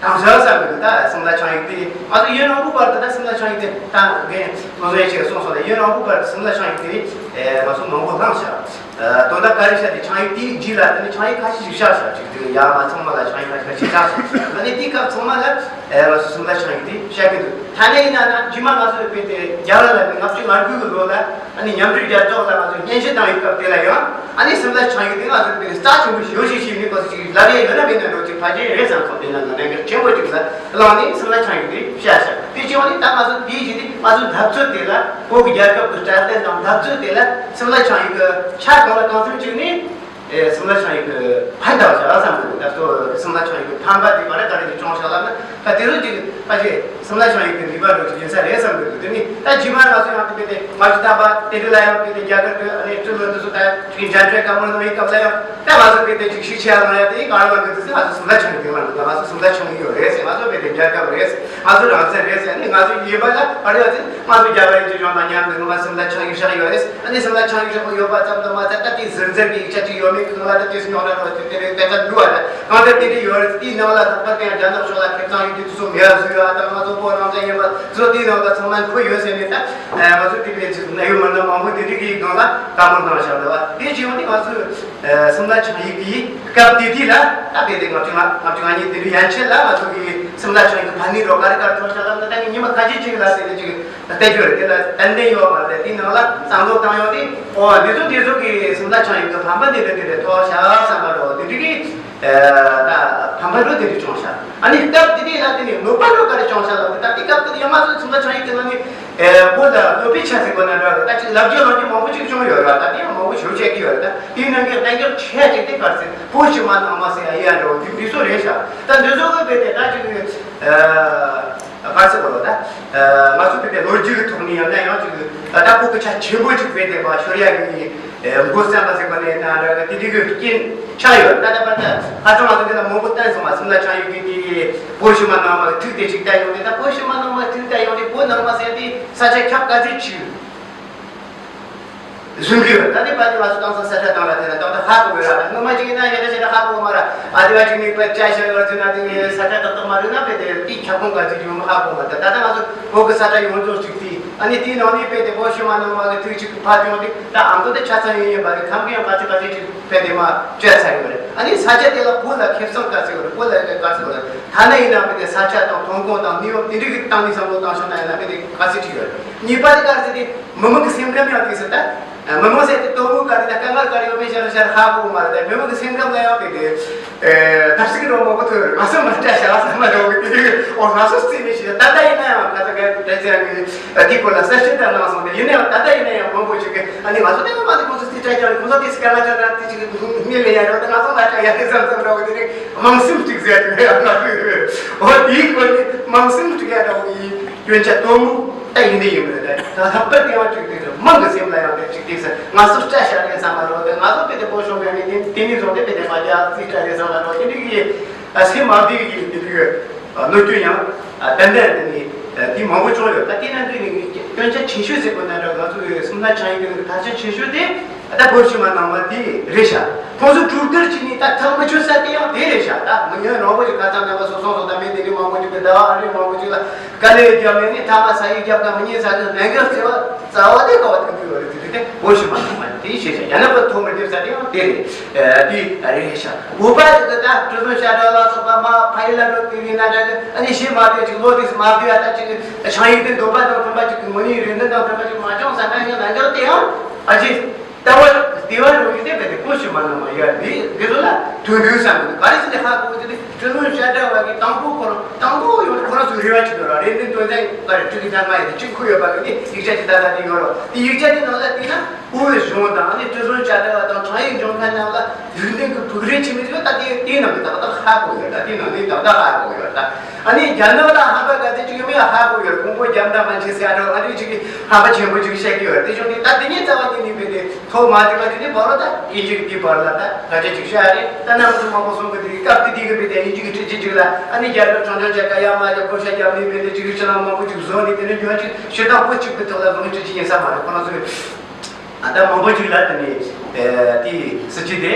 དང་ཟབ་ཟབ་གི་ད་སིམ་ལ་ཆང་ཡིག་དེ་ང་ཚོ་ཡུན་རིང་པོའི་བར་དུ་ད་སིམ་ལ་ཆང་ཡིག་དེ་ད་རྒན་བློ་བཟང་ཡེ་ཤེས་གསུངས་སོང་ལ། ཡུན་རིང་པོའི་བར་དུ་སིམ་ལ་ཆང་ཡིག་དེ་ང་ཚོ་མང་པོ་བླངས་བཞག་དོན་དག་ག་རེ་བཤད་དེ་ཆང་ཡིག་དེའི་རྗེས་ལ་དེ་ནི་ཆང་ཡིག་ཁ་ཤས་ཤིག་བཞག་བཞག་ཅིག་དེ་ཡར་མར་ཚང་མ་ལ་ཆང་ཡིག་ཁ་ཤས་ཁ་ཤས་བཞག་བཞག་ཨ་ནི་དེའི་སྐབས་ཚང་མ་ལ་ང་ཚོ་སིམ་ལ་ཆང་ཡིག་དེ་བཤད་གི་འདུག་ཐ་ན་ཡིན་ན་ན་རྗེས་མ་ང་ཚོས་དཔེ་དེ་རྒྱ་གར་ལ་ནི་ལྔ་བཅུ་ང་དགུ་གི་ལོ་ལ་ཨ་ནི་མཉམ་འབྲེལ་རྒྱལ་ཚོགས་ལ་ང་ཚོས་སྙན་ཞུ་བཏང་བའི་སྐབས་དེ་ལ་ཡང་ཨ་ནི་སིམ་ལ་ཆང་ཡིག་དེ་ང་ཚོས་དཔེ་རྩ་ཆེན་པོ་ཞེ་པོ་ཞིག་བྱས་ནས་ཁོ་ཚོ་ཅིག་ལབ་ཡས་ཡོད་ན་མེད་ན་འགྲོ་ཅིག་ཕལ་ཆེར་རེད་བསམ་སོང་། དེ་ན་ང་གནད་འགག་ཆེན་པོ་ཅིག་ལ་བླངས་ནས་སིམ་ལ་ཆང་ཡིག་དེ་བཤད་བཞག་དེ་བྱས་པ་ནི་ད་ང་ཚོ་དེའི་གཞི་དེ་ང་ཚོའི་འཐབ་རྩོད་དེ་ལ་བོད་ཀྱི་རྒྱལ་ཁབ་ཀྱི་སྲ་བརྟན་དང་འཐབ་རྩོད་དེ་ལ་སིམ་ལ་ཆང་ཡིག་གི་ཆ་གང་ལ་གང་འཚམ་ཅིག་ནས། ཨེ་སིམ་ལ་ཆང་ཡིག་གི་ཕན་ཐོགས་བྱ་བསམ་གི་འདུག་ད་སོ་སིམ་ལ་ཆང་ཡིག་གི་ཕན་པ་དེ་ག་རེ་ག་རེ་ཅིག་བྱུང་བཞག་ལབ་ན། ད་དེ་ཚོ་ཅིག་ཕལ་ཆེར་སིམ་ལ་ཆང་ཡིག་གི་ནུས་པ་འགྲོ་ཅིག་ཡིན་ས་རེད་བསམ་གི་འདུག་དེ་ནི་ ད་རྗེས་མ་ང་ཚོ་ཡང་དེ་བས་དེ་ང་ཚོ་ད་བར་དེ་འདྲ་ལ་ཡང་དེ་དེ་རྒྱ་གར་གྱི་ཨ་ནི་སྤྲུལ་བློན་དེ་ཚོ་ད་ཅིག་མཇལ་འཕྲད་བཀའ་མོལ་གནང་བའི་སྐབས་ལ་ཡང་ད་ང་ཚོ་དེ་དེ་ཅིག་ཤུགས་ཆེ་ལ་ཡང་དེ་ག་རེ་ལ་འདུག་དེ་ང་ཚོ་སུམ་རྟགས་འཆང་ཡིག་དེ་ལ་འདུག་ང་ཚོ་སུམ་རྟགས་འཆང་ཡིག་ཡོད་རེད་ཟེར། ང་ཚོ་དེ་དེ་རྒྱལ་ཁབ་རེད་ཟེར། ང་ཚོ་རང་བཙན་རེད་ཟེར། ཨ་ནི་ང་ཚོ་ཡིན་པ་ལ་ཨ་རེ་ཡ་ཚེ་ང་ཚོ་རྒྱ་གར་ཡིན་གྱི་ཡོང་ན་མཉམ་དུ་ངོ་མ་སུམ་རྟགས་འཆང་ཡིག་བཞག་ཡོད་རེད། ཨ་ནི་སུམ་རྟགས་འཆང་ཡིག་བཞག་ཡོད་པ་ཙམ་དུ་མ་ཟད་ད་དེ་ཟུར་འཛར་གྱི་ཡིག་ཆ་ཅིག་ཡོད་མེད་ཀྱི་ནང་ལ་ད་དེ་སུ་ཉོག་ར་རོ་དེ་དེ་རེད། དེ་ལྟར་འདུག་བ་རེད། གང་ལྟར་དེ་འདྲ་ཡོད་རེད། དེའི་ནང་ལ་ལྷག་པར་དུ་ཡང་རྒྱ་ནག་ཕྱོགས་ལ་ཁེ་བཟང་ཡོད་དུས་དེ་ཚོ་མེད་བཟོས་ཡོད། ཨ་ད་ང་ཚོ་བོད་རང་བཙན་ཡིན་པ་ཚོ་དེའི་ནང་ལ་ཚང་མ་འཁོད་ཡོད་ཟེར་ནས་ད་ང་ཚོ་དེ་བས་ཅིག་གནད་ཡོད་མི་སྣ་མང་པོ་དེ་འདྲ་གི་སྒང་ལ་བཀའ་མོལ་གནང་བཞག་འདུག་བ། དེ་བྱས་ཡོང་དུས་ང་ཚོས་སུམ་རྟགས་འཆང་ཡིག་གི་སྐབས་དེ་དུས་ལ་ད་དཔེ་དེ་ལྔ་བཅུ་ང་ལྔ་བཅུ་ང་གཉིས་དེ་འདྲ་ཡན་ཆད་ལ་ང་ཚོ་གི་སུམ་རྟགས་འཆང་ཡིག་གི་ཕན་ནུས་རོགས་ག་རེ་ག་རེ་ཐོགས་བཞག་ལ་ད་ལྟ་ངས་ཉི་མ་ཁ་ཤས་ཅིག་ལ་ཟེར་ནས་ཅིག་བལྟས་རྒྱུ་རེད། དེ་ལ་ཏན་ཏན་ཡོད་མ་རེད། དེའི་ནང་ལ་བསམ་བློ་བཏང་ཡོང་དུས་ཨོ་འདི་ཚོ་འདི་ཚོ་གི་སུམ་རྟགས་འཆང་ཡིག་གི་ཕན་པ་འདི་འདྲ་འདི་འདྲ་ཐོགས་བཞག་བསམ་པ་འགྲོ་དེ་འདྲ་གི་ད་ཕན་པ་འགྲོ་དེ་འདྲ་བྱུང་ཤག་ཨ་ནི་སྐབས་དེ་དུས་ལ་དེ་ནི་གནོད་པ་འགྲོ་ག་རེ་བྱུང་ཤག་ལབ་ད་དེ་སྐབས་དེ་ཡང་ང་ཚོ་སུམ་རྟགས་འཆང་ཡིག་གི་ནང་ནས་བོད་ལ་གནོད་པའི་ཆ་ཟིག་གོ་ན་འདྲ་གི་ད་ཅིག་ལབ་རྒྱུ་ལབ་རྒྱུ་མང་པོ་ཅིག་བྱུང་ཡོད་ར། ད་དེ་ཡང་མང་པོ་ཞུ་བྱེད་ཀྱི་ཡོད་ར། ད་དེའི་ནང་གི་གཏན་འཇགས་ཆེ་ཅིག་དེ་ག་རེ་ཟེར་བོད་ཕྱི་མ་ནང་མ་ཟེར་ཡ་ཡ་འགྲོ་འདི་འདི་ཚོ་རེད་ཤག་ད་འདི་ཚོ་གི་བས་དེ་ད་ཅིག་ག་རེ་ཟེར་དགོས་རེད། ད་ང་ཚོ་བས་དེ་ལོ་རྒྱུས་ཀྱི་ཐོག་ནས་ཡང་ན་ཡང་ཅིག་ད་བོད་ཀྱི་ཆ་ཆེན་པོ་ཅིག་བས་དེ་མ་ཤོར་ཡ་གི་མགོ་བརྩམས་པ་ཟེར་བ་ནས་ན་འདྲ་གི་དེ་དེ་གི་རྐྱེན་ཆགས་ཡོད། ད་ལྟ་བར་དུ་ཧ་ཅང་ང་ཚོ་འདི་ལ་མང་པོ་བསྟན་སོང་བ། སུམ་རྟགས་འཆང་ཡིག་གི་དེ་བོད་ཕྱི་མ་ནང་མ་ཐུག་དེ་ཅིག་བལྟ་ཡོང་དེ་ད་བོད་ཕྱི་མ་ནང་མ་ཐུག་བལྟ་ཡོང་དེ་བོད་ནང་མ་ཟེར་དེ་ས་ཆ་ཁྱབ་ག་ཚད་ཅིག་བཟུང་གི་ཡོད། ད་ནི་པ་ཏི་བ་སུ་དང་སང་ས་ཆ་དང་ལ་དེ་ལ་ཏག་ཏག་ཧ་གོ་གི་ར། སྔོན་མ་ཅིག་ཡིན་ན་ཡ་ད་ཞེ་དྲག་ཧ་གོ་མ་ར། ཨ་དེ་བ་ཅིག་ནི་པ་ཅ་ཤ་ཡོད་ཚུལ་ན་དེ་ས་ཆ་ཏག་ཏག་མ་རེད་ན་པས་དེ་དེའི་ཁྱབ་ཁོངས་ག་ཚོད་ཡོད་མ་ཧ་གོ་མ། ད་ད་ད་ང་ཚོ་བོད་ཀྱི་ས་ཆ་ཡོངས་རྫོགས་ཅིག་དེ་ཨ་ནི་དེའི་ནང་ནས་པས་དེ་བོད་ཕྱི་མ་ནང་མ་གི་དུས་ཅིག་ཕར་བྱུང་དེ་ད་ཨང་ཀི་དེ་ཆ་ཚང་ཡོད་ཡིན་པ་རེད། ཁམས་གི་ཡང་ག་ཚོད་ག་ཚོད་ཅིག་པས་དེ་མ་བཅད་ཚར་ཡོད་རེད། ཨ་ནི་ས་ཆ་དེ་ལ་བོད་ལ་ཁེ་བཟང་ག་ཚོད་ཡོད་རེད། བོད་ལ་ག་ཚོད་ཡོད་རེད། ཐ་ན་ཡིན་ན་པས་དེ་ས་ཆ་དང་ཐོན་ཁུངས་དང་གནས་བབ་དེ་འདྲ་གི་སྟེང་ནས་བསམ་བློ་བཏང་ཤོག་ན་ཡིན་ན་པས་དེ་ག་ཚོད་ཅིག་ཡོད་རེད། གཉིས་པ་དེ་ག་རེ་ཟེར་དེ། མི་མང་གི་སེམས་ཁམས་ཡང་དེ་ཟེར་ད། མི་མང་ཟེར་དེ་དོ་མོ་ག་རེ་ད་དཀའ་ངལ་ག་རེ་ཡོད་མེད་ཤར་ཤར་ཧ་གོ་མ་རེད། ད་མི་མང་གི་སེམས་ཁམས་ལ་ཡང་དེ་དེ། ཐབས་ཤེས་རོ་མང་པོ་ཐོན་རེད། ང་ཚོ་མ་སྐྲ་བཞར་བ་ཟ་མ་འདྲ་བོ་དེ་དེ་ཨོ་ང་ཚོ་རྩིས་མེད་ཞིག་ད་ལྟ་ཡིན་ན་ཡང་ཁ་ཚ་ག་དེ་ཚེ་ཡང་དེ་སྐོར་ལ་གསལ་བཤད་དང་གནང་སོང་། དེ་ཡིན་ན་ཡང་ད་ལྟ་ཡིན་ན་ཡང་མང་པོ་ཞིག་གི་ཨ་ནི་ང་ཚོ་དེ་མ་དེ་ཁོང་ཚོ་རྩིས་སྤྲད་ཀྱང་ཁོང་ཚོ་དེ་སྐད་ལ་ཅང་ན་དེ་ཅིག་མི་ལ་ཡ་རོ་ད་ང་ཚོ་མ་སྐྲ་ཡ་དེ་ཙམ་ཙམ་འདྲ་བོ་དེ་དེ་མང་སེམས་ཅིག་ཟེར་དེ་ཡང་ང་ཚོ་ཨོ་དེའི་སྐོར་ནས་མང་སེམས་ཅིག་ཡ་འདྲ་བོ་ཡིན། སྐྱོན་ཆ་དོ་མོ་ད་ཡིན་ནི་ཡིན་མི་རེད། ད་ལྷག་པར་དེ་ཡང་ཅིག་དེ་ཚོ་མང་གི་སེམས་ལ་ཡང་དེ་ཅིག་དེ་ཚོ་ང་ཚོ་སྐྲ་བཞར་རེད་བསམ་པ་རོ། དེ་ང་ཚོ་དེ་དེ་པོ་ཤོང་གི་ནི་དེ་དེ་ནི་བཟོ་དེ་དེ་དེ་མ་རྒྱ་རྩིས་སྐྲ་རེད་བསམ་པ་རོ། དེ་འདྲ་གི་ཨ་སེམས་མ་བདེ་གི་དེ་གི་གནོད་སྐྱོན་ཡང་ཏན་ཏན་དེ་ནི་དེ་མང་པོ་བྱུང་ཡོད། ད་དེ་ནང་དུ་ནི་སྐྱོན་ཆ་ཆེ་ཤོས་ཟེར་དགོས་ན་འདྲ། ང་ཚོ་སུམ་རྟགས་འཆང་ཡིག་གི་དར་ཆ་ཆེ་ཤོས་དེ། ད་བོད་ཕྱི་མ་ནང་མ་དེ་རེད་ཤག་ཁོང་ཚོ་གྲོས་བསྡུར་བྱས་ནས་ད་ཐག་མི་ཆོད་ས་དེ་ཡང་དེ་རེད་ཤག་ད་མི་ཉན་རང་བོད་ཀྱི་ཁ་ཚང་རྣམ་པ་སོ་སོ་སོ་ད་མི་དེ་རིགས་མང་པོ་ཅིག་གི་ཟླ་བ་ཨ་རི་མང་པོ་ཅིག་ལ་དཀའ་ལས་བརྒྱབ་ནས་ནི་ཐ་མ་ས་ཡིག་བརྒྱབ་ཀ་མི་ཉན་ས་གི་ལས་འགན་ཟེར་བ་རྩ་བ་དེ་ག་བ་ཐོན་གི་ཡོད་རེད། དེ་དེ་བོད་ཕྱི་མ་ནང་མ་དེ་ཤེས་ཤག་ཡང་ན་བོད་ཐོག་མི་འདེབས་ས་དེ་ཡང་དེ་རེད། དེ་རེད་ཤག་བོད་པ་དེ་གི་ད་སྤྲུལ་བཟང་ཤ་ཁྲག་ལ་སོགས་པ་མ་ཕ་ཡུལ་ལ་འགྲོ་དུས་ཡིན་ན་འདྲ་གི་ཨ་ནི་ཤེས་མ་དེ་ཅིག་ལོ་དེ་མ་བསྡུས་ཡ་ད་ཅིག་འཆང་ཡིག་དེ་འདོད་པ་དང་མཐུན་པ་ཅིག་གི་ངོ་ནས་རེ་འདུན་དང་མཐུན་པ་ཅིག་མ་བྱུང་ས་ན་ཡང་ལས་འགན་དེ་ཡང་ཨ་ཅེ། ལྟ་བ་ལྟེ་བ་རུ་ཡིན་ཏེ་བས་ཏེ་བོད་ཕྱི་མ་ནང་མ་ཡར་འདི་འདི་ཚོ་ལ་དོན་དུ་བསམ་གི་འདུག་ག་རེ་ཟེར་ཏེ་ཧ་གོ་གི་འདུག་སྤྲུལ་བཟང་ཤ་ཁྲག་བ་གི་དང་པོ་ཁོ་རང་དང་པོ་ཡོད་ཁོ་རང་ཚོའི་རེ་བ་ཅིག་ཡོད་ར། རེ་འདུན་དོན་ཚན་ག་རེ་སྤྲུལ་གི་ད་མ་ཡིན་ཏེ་གཅིག་ཁུ་ཡོད་པ་གི་ནི་ཡིག་ཆ་ཅིག་ད་ལྟ་དེ་ཡོད་ར། དེ་ཡིག་ཆ་དེ་ནང་ལ་བལྟས་ན་བོད་གཞུང་དང་ནི་སྤྲུལ་བཟང་ཤ་ཁྲག་བ་དང་འཆང་ཡིག་འབྱུང་མཁན་རྣམས་ལ་རིགས་ལྡན་གི་བུག་རེ་ཆེ་མི་ཚོས་ད་དེ་དེའི་ནང་གི་ཏག་ཏག་ཧ་གོ་ཡོད། ད་དེའི་ནང་ནས་ཏག་ཏག་ཧ་གོ་ཡོད་ད། ཨ་ནི་རྒྱ་ནག་ལ་ཧམ་པ་ག་ཚོད་ཅིག་ཡོད་མེད་ཧ་གོ་ཡོད། ཁོང་པོ་རྒྱ་མདའ་མ་ཆེ་ཟེར་ཡ་འདྲ་ཨ་འདྲ་ཅིག་གི་ཧམ་པ་ཆེན་པོ་ཅིག་བཤད་ཀྱི་ཡོད། དེ་བྱུང་དུས་ད་དེ་ཉིད་རྩ་བ་ཉིད་ནས་བས་ཏེ་ཐོག་མ་དེ་ག་དེ་ནས་བར་རོ་ད་དབྱིན་ཇི་གི་དེའི་བར་ལ་ད་ག་ཚོད་ཅིག་བཤད་ཡ་རེད། ད་རྣམ་ཚོ་མང་པོ་གསུང་གི་དེ་གི་སྐབས་དེ་དེ་གི་བས་ཏེ་དབྱིན་ཇི་གི་ཁྲིད་ཅིག་ཅིག་ལ་ཨ་ནི་རྒྱ་གར་གྲོང་ཆོག་ཅག་ག་ཡ་མ་ཅག་བགོ་བཤའ་རྒྱབ་ནས་བས་ཏེ་ཅིག་གི་ཕྱི་ནང་མང་པོ་ཅིག་བཟོ་ནས་དེ་ནས་ཉོ་ཅིག་ཕྱི་ནང་པོ་ཅིག་གི་ཐོག་ལ་བཟུང་ཁྲིད་ཅིག་ཡིན་ས་མ་རེད། ཁོ་རང་ཚོས། ད་མང་པོ་ཅིག་ལ་དེ་ནས་དེའི་སྲིད་ཇུས་དེ་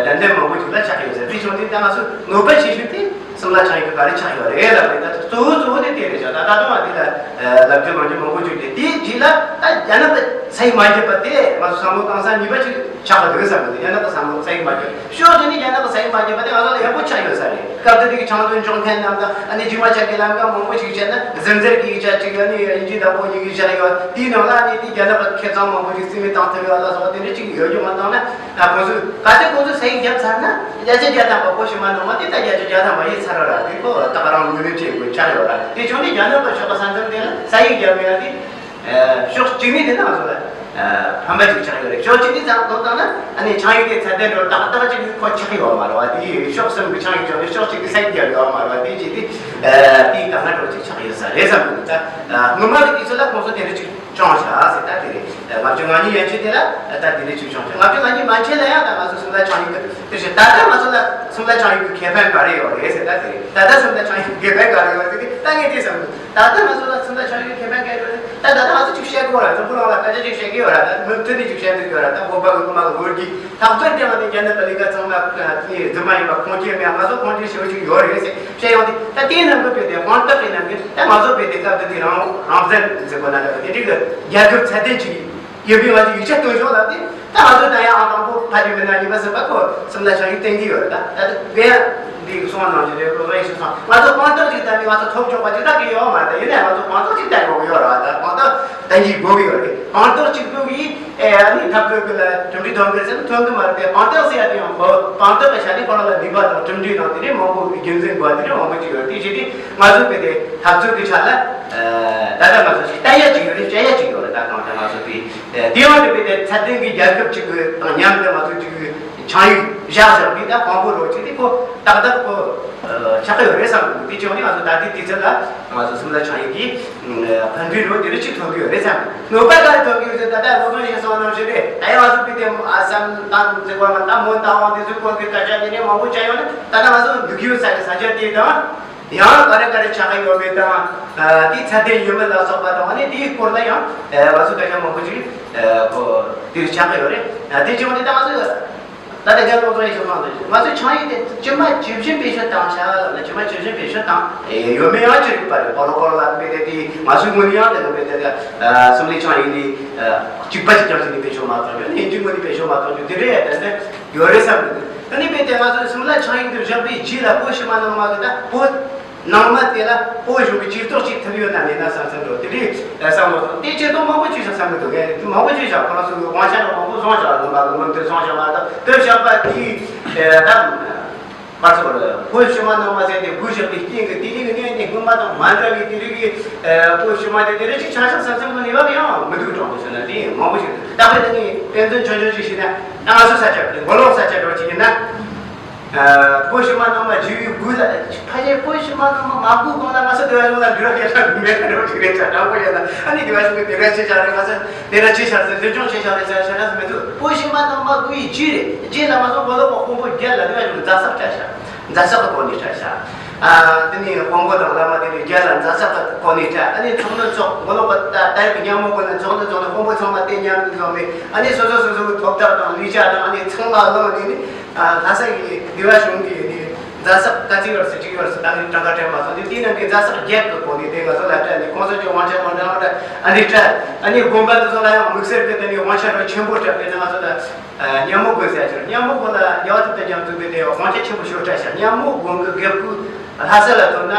ཏན་ཏན་མང་པོ་ཅིག་ལ་ཆགས་ཡོད་ཟེར། དེ་བྱུང་དུས་ད་ང་ཚོ་གནོད་པ་ཆེ་ཤོས་དེ་སུམ་རྟགས་འཆང་ཡིག་གི་ག་རེ་ཆགས་ཡོད་རེད་ལབ་རེད། ད་གཙོ་བོ་གཙོ་བོ་དེ་དེ་རེད་ཤག་ད་ད་དུང་ང་དེ་ལ་ལབ་རྒྱུ་གནང་རྒྱུ་མང་པོ་ཅིག་རེད། དེའི་རྗེས་ལ་ད་རྒྱ་ནག་གི་ས་ཡིག་མ་བརྒྱབ་པ་དེ་ང་ཚོ་བསམ་བློ་བཏང་ས་ནུས་པ་ཅིག་ཆགས་པ་འདུག་བསམ་གི་འདུག་རྒྱ་ནག་གི་བསམ་བློ་ས་ཡིག་མ་བརྒྱབ་ཕྱོགས་གཅིག་ནས་རྒྱ་ནག་གི་ས་ཡིག་མ་བརྒྱབ་པ་དེ་ང་ཚོ་ལ་ཡག་པོ་ཆགས་ཡོད་ས་རེད། སྐབས་དེ་དུས་ཀྱི་ཆང་འདོན་འཇོག་མཁན་རྣམས་དང་ཨ་ནི་རྗེས་མ་ཆ་གི་ལམ་ཀ་མང་པོ་ཞིག་བྱས་ན་ཟུར་འཛར་གྱི་ཡིག་ཆ་གཅིག་ཨ་ནི་དབྱིན་ཇིའི་བདག་པོ་ཡི་གེ་བཞག་ཡོད། དེའི་ནང་ལ་ཨ་ནི་དེ་རྒྱ་ནག་གི་ཁེ་བཟང་མང་པོ་ཞིག་རྩིས་མེད་བཏང་ཐུབ་ཡོད་ལ་སོགས་དེ་འདྲ་ཅིག་ཡོད་རྒྱུ་མ་བཏང་ན་ཨ་ཁོང་ཚོས་ག་ཚོད་ཁོང་ཚོས་ས་ཡིག་བརྒྱབ་ཚར་ན་བརྒྱ་ཆ་བརྒྱ་ཐམ་པ་བོད་ཕྱི་མ་ནང་མ་དེ་ད་བརྒྱ་ཆ་བརྒྱ་ཐམ་པ་ཡིན་ཚར་ར། དེ་ཁོ་ད་ག་རང་ངོས་ལེན་བྱེད་དགོས་ཆགས་ཡོད་ར། དེ་བྱུང་ནས་རྒྱ་ནག་པ་ཤོག་པ་ས་མཚམས་དེ་ལ་ས་ཡིག་བརྒྱབ་ཡོད་དེ་ཕྱོགས་གཅིག་ནས་དེ་ནང་ཚོ་ལ། ཕན་པ་ཅིག་ཆགས་ཡོད་རེད། ཕྱོགས་གཅིག་ནས་བསམ་བློ་བཏང་ན་ཨ་ནི་ཆང་ཡིག་དེ་ཚད་ལྡན་འགྲོ་ཏག་ཏག་ཅིག་ཁོ་ཆགས་ཡོད་མ་རེད་བ། དེ་ཕྱོགས་གསུམ་གྱི་ཆང་ཡིག་ཆོག་ནས་ཕྱོགས་གཅིག་གི་སེམས་རྒྱབ་ཡོད་མ་རེད་བ། དེ་ཅིག་དེ་དེའི་དཀའ་ངལ་འགྲོ་ཅིག་ཆགས་ཡོད་ས་རེད་བསམ་གི་འདུག་ད་སྔོན་མ་གི་དུས་ཚོད་ལ་ཁོང་ཚོ་དེ་འདྲ་ཅིག་བྱུང་ཤག་ཟེར། ད་དེ་རེད། ལྔ་བཅུ་ང་གཉིས་ཡན་ཆད་དེ་ལ་ད་དེ་འདྲ་ཅིག་བྱུང་ཤག་ལྔ་བཅུ་ང་གཉིས་མན་ཆད་ལ་ཡང་ད་ང་ཚོ་སུམ་རྟགས་ཆང་ཡིག་གི་དེ་བཞིན་ད་ལྟ་ང་ཚོ་ལ་སུམ་རྟགས་ཆང་ཡིག་གི་ཁེ་ཕན་ག་རེ་ཡོད་རེད་ཟེར། ད་དེ་རེད། ད་ལྟ་སུམ་རྟགས་ཆང་ཡིག་གི་ཁེ་ཕན་ག་རེ་ཡོད་རེད་ཟེར་དུས་ད་ངས་དེ་བསམ་གི་འདུག་ད་ལྟ་ང་ཚོ་ལ་སུམ་རྟགས་ཆང་ཡིག་ཁེ་ཕན་ག་རེ་ཡོད་རེད། ད་ད་ལྟ་ང་ཚོ་ཅིག་བཤད་དགོས་ར། འཛམ་བུ་གླིང་ལ་སྐད་ཆ་ཅིག་བཤད་ཀྱི་ཡོད་ར། ད་མུ་མཐུད་ནས་ཅིག་བཤད་འདོད་ཀྱི་ཡོད་ར། ད་བོད་པ་གི་དབུ་མ་གི་ལོ་རྒྱུས་ལྷག་པར་དུ་ང་ཚོ་རྒྱ་ནག་པ་ལི་ཀ་ཚང་མ་དེ་རྫུན་མ་ཡིན་པ་ཁུངས་སྐྱེལ་མེད། ང་ཚོ་ཁུངས་སྐྱེལ་ཞེ་པོ་ཅིག་ཡོད་རེད་ཟེར་བཤད་ཡོང་དུས། ད་དེའི་ནང་གི་དཔེ་དེ་དཔང་རྟགས་ཀྱི་ནང་གི་ད་ང་ཚོ་དཔེ་དེ་སྐབས་དེ་དུས་རང་རང་བཙན་ཟེར་དགོས་ན་འདྲ་བ་དེ་འདྲའི་གི་རྒྱལ་ཁབ་ཚད་ལྡན་ཅིག་ཡིན་པའི་ང་ཚོ་ཡིག་ཆ་སྟོན་ཕྱོགས་ལ་དེ་ད་ང་ཚོ་ད་ཡང་ཨང་དང་པོ་ཕ་དེ་མི་སྣ་གཉིས་པ་ཟེར་བ་ཁོ་སུམ་རྟགས་ཆང་ཡིག་བསྟན་གྱི་ཡོད་རེད། ད་ད་དེ་དཔེ་ཡང་འདི་གསུང་བ་ནང་བཞིན་རེད། ལོ་རེ་ཞིག་སོང་ང་ཚོ་དཔང་རྟགས་ཅིག་བལྟས་ནས་ང་ཚོ་ཐོབ་ཆོག་པ་ཅིག་ད་གི་ཡོད་མ་རེད། ཡིན་ནའི་ང་ཚོ་དཔང་རྟགས་ཅིག་བལྟ་དགོས་ཀྱི་ཡོད་རེད། ད་དཔང་རྟགས་བསྟན་གྱི་དགོས་ཀྱི་ཡོད་རེད། དཔང་རྟགས་གཅིག་པུ་གིས་ཨེ་ཨ་ནི་འཐབ་རྩོད་ཀྱི་ལ་གྲུབ་འབྲས་ཐོན་གི་རེད་ཟེར་ན་ཐོན་གི་མ་རེད་དེ། དཔང་རྟགས་ཟེར་ཡ་དེ་ཡང་དཔང་རྟགས་ཀྱི་ཆ་ནས་ཁོ་རང་ལ་ནུས་པ་དང་གྲུབ་འབྲས་དང་དེ་འདྲའི་མང་པོ་རྒྱུ་མཚན་དགོས་པ་དེ་འདྲའི་མང་པོ་ཅིག་ཡོད་རེད། དེ་བྱས་ཏེ་ང་ཚོ་དཔེ་དེ་འཐབ་རྩོད་ཀྱི་ཆ་ལ་ད་ལྟ་ང་ཚོ་ཞིག་བལྟ་ཡ་ཅིག་ཡོད་རེད། དཔྱད་ཡ་ཅིག་ཡོད་རེད། ད་གང་ལྟར་ང་ཚོ་དེ་དེ་ཡང་དེ་དཔེ་དེ་ཚད་ལྡན་གྱི་རྒྱལ་ཁབ་ཅིག་གི་དང་མཉམ་དུ་ང་ཚོ་ཅིག་ཆང་ཡིག་བཞག་བཞག་པའི་ད་དཔང་པོ་རོགས་ཅིག་དེ་ཁོ་ཏག་ཏག་ཁོ་ཆགས་ཀྱི་ཡོད་རེད་བསམ་གི་འདུག་དེ་བྱུང་ནས་ང་ཚོ་ད་ལྟའི་དུས་ཚོད་ལ་ང་ཚོ་སུམ་རྟགས་ཆང་ཡིག་གི་ཕན་ཚུན་རོགས་དེ་རེ་ཅིག་ཐོན་གི་ཡོད་རེད་བསམ་གི། གནོད་པ་ག་རེ་ཐོན་གི་ཡོད་ཟེར་ད་ལྟ་སློབ་སྦྱོང་བྱེད་སོང་ནམ་ཞིག་རེད། ད་ཡང་ང་ཚོ་དཔེ་དེ་བསམ་སྟངས་འཛིན་པ་མ་ད་མོ་ད་འོང་དེ་ཚོའི་སྐོར་གྱི་སྐད་ཆ་དེ་འདྲའི་མང་པོ་བྱས་ཡོང་ནས་ད་ལྟ་ང་ཚོ་འདུག་ཡོད་ས་གི་ས་ཆ་དེ་དང་། ཡང་ག་རེ་ག་རེ་ཆགས་ཀྱི་ཡོད་མེད་དང་། དེའི་ཚད་ལྡན་ཡིན་མིན་ལ་སོགས་པ་དང་ཨ་ནི་དེའི་སྐོར་ལ་ཡང་ང་ཚོ་སྐད་ཆ་མང་པོ་ཞིག་གོ་དེར་ཆགས་ཀྱི་ཡོད་རེད། དེ་བྱུང་དེ་ད་ང་ཚོས་ད་ལྟ་རྒྱ་ལོ་ཙཱ་ཡི་ཞོགས་ལངས་དེ་ང་ཚོས་ཆང་ཡིག་དེ་ཇི་མ་ཇི་བཞིན་བེད་སྤྱོད་བཏང་བྱ་ལ་ཇི་མ་ཇི་བཞིན་བེད་སྤྱོད་བཏང་ཡོད་མེད་ཡང་ཅི་རིག་པ་རེད། གོ་ལོ་གོ་ལོ་ལ་དཔེ་དེ་དེ་ང་ཚོའི་ངོས་ནས་ཡང་དེ་ལ་དཔེ་དེ་དེ་སུམ་རྟགས་ཆང་ཡིག་ནི་གཅིག་པ་ཞིག་ཀྱང་ཞིག་ནི་བེད་སྤྱོད་མ་བཏང་རྒྱུ་ནི་ཡིན་གཅིག་ངོས་ནས་བེད་སྤྱོད་མ་བཏང་རྒྱུ་དེ་རེད། དེ་འདྲ་ཡོད་རེད་བསམ་གི་འདུག་ད་ནི་དཔེ་དེ་ང་ཚོས་སུམ་རྟགས་ཆང་ཡིག་ཏུ་བཞག་པའི་རྗེས་ལ་བོད་ཕྱི་མ་ནང་མ་གི་ད་བོད་ནང་མ་དེ་ལ་བོད་གཞུང་གི་ཇུས་གཏོགས་ཅིག་ཐུབ་ཡོད་ན་མེད་ན་བསམ་བསམ་འགྲོ་དེ་རེད་བསམ་བློ་བཏང་། དེ་ཇུས་གཏོགས་མང་པོ་བྱས་ཤག་བསམ་གི་འདུག་ངས་མང་པོ་བྱས་ཤག་ཁོ་རང་ཚོ་གི་དབང་ཆ་རང་མང་པོ་བཟུང་ཤག་ལུང་པ་གི་མུ་མཐུད་བཟུང་ཤག་མ་གཏོགས་དེ་བཞག་པ་དེ་ད་པར་ཚོར་བོད་ཕྱི་མ་ནང་མ་ཟེར་ཏེ་བོད་ཞབས་པའི་རྐྱེན་གྱིས་དེ་རིང་གི་གནས་འདི་སྔོན་མ་དང་མ་འདྲ་བའི་དེ་རིང་གི་བོད་ཕྱི་མ་དེ་དེ་རིང་ཅིག་ཆགས་ཤག་བསམ་བསམ་གི་ནུས་པ་ཡང་མི་འདུག་དྲང་པོ་བཤད་ན་དེ་མང་པོ་ཞིག་འདུག་ད་དཔེ་ད་ནི་དཔེ་མཚོན་ཆུང་ཆུང་ཞིག་བཤད་ན་ང་ཚོ་ས་ཆ་དེ་མགོ་ལོག་ས་ཆ་འགྲོ་ཅིག་ཡིན་ན། བོད་ཕྱི་མ་ནང་མ་བརྒྱུད་པའི་དགོས་ལ་ཕ་ཡེ་བོད་ཕྱི་མ་ནང་མ་མ་དགོས་གོང་ལ་ང་ཚོ་དེ་བ་ཡོང་ལ་འདུལ་བ་སྐད་ཆ་མེད་ན་འགྲོ་ཅིག་རེད་ཤག་དྲང་པོ་ཡོད་ན་ཨ་ནི་དེ་བ་ཞིག་གི་དེ་ར་ཆེ་ཆགས་རེད། ང་ཚོ་དེ་ར་ཆེ་ཆགས་རེད། འདུལ་སྦྱོང་ཆེ་ཆགས་རེད་ཟེར་ཤ་ན་མི་འདུག་བོད་ཕྱི་མ་ནང་མ་དགོས་ཡི་རྗེས་རེད། རྗེས་ལ་ང་ཚོ་མགོ་ལོག་པ་དཔོན་པོ་རྒྱལ་ལ་དེ་བ་ཞིག་གི་མཛའ་བསགས་བཀྲ་ཤག་མཛའ་བསགས་གི་གོ་ནས་བཀྲ་ཤག་ཨ་དེ་ནས་དཔོན་པོ་དང་བླ་མ་དེ་ནས་རྒྱལ་ལ་མཛའ་བསགས་གི་གོ་ནས་བཀྲ། ཨ་ནི་ཚོགས་འདུ་ཚོགས་མགོ་ལོག་པ་ད་ད་ཡི་གི་མཉམ་མོ་དགོས་ན་ཚོགས་འདུ་ཚོགས་ནས་དཔོན་པོ་ཚང་མ་དེ་མཉམ་དུ་འཛོམས་ནས་ཨ་ནི་སོ་སོ་སོ་སོ་གི་ཐོབ་ཐང་དང་ལས་བྱ་དང་ཨ་ནི་ཚང་མ་བླངས་ནས་ནི། ལྷ་ས་ཡི་འདི་བ་གཞུང་གི་ནི་མཛའ་བསགས་ཀ་ཚིག་ཡོད་སྲིད་ཅིག་ཡོད་སྲིད་ད་ནི་གྲངས་ཀ་སྤྲད་མ་སོང་དེ་དེའི་ནང་གི་མཛའ་བསགས་བརྒྱད་ཀྱི་སྒོ་ནས་དེ་ང་ཚོ་ལ་སྤྲད་ནས་ཁོང་ཚོ་ཀྱི་དབང་ཆ་མ་འདྲ་མ་འདྲ་ཨ་ནི་སྤྲད། ཨ་ནི་དགོན་པ་དེ་ཚོ་ལ་ཡང་དམིགས་བསལ་གྱི་དེ་ནི་དབང་ཆ་རོ་ཆེན་པོ་སྤྲད་པས་ན་ང་ཚོ་ད་མཉམ་མོ་དགོན་ཟེར་ཡ་ཅིག་མཉམ་མོ་དགོན་ལ་རྒྱལ་བ་ཐུབ་བསྟན་རྒྱ་མཚོ་གིས་དེ་དབང་ཆ་ཆེན་པོ་ཞིག་སྤྲད་ཤག་མཉམ་མོ་དགོན་གྱི་དགེ་བསྐོས་ལྷ་ས་ལ་ཐོན་ན་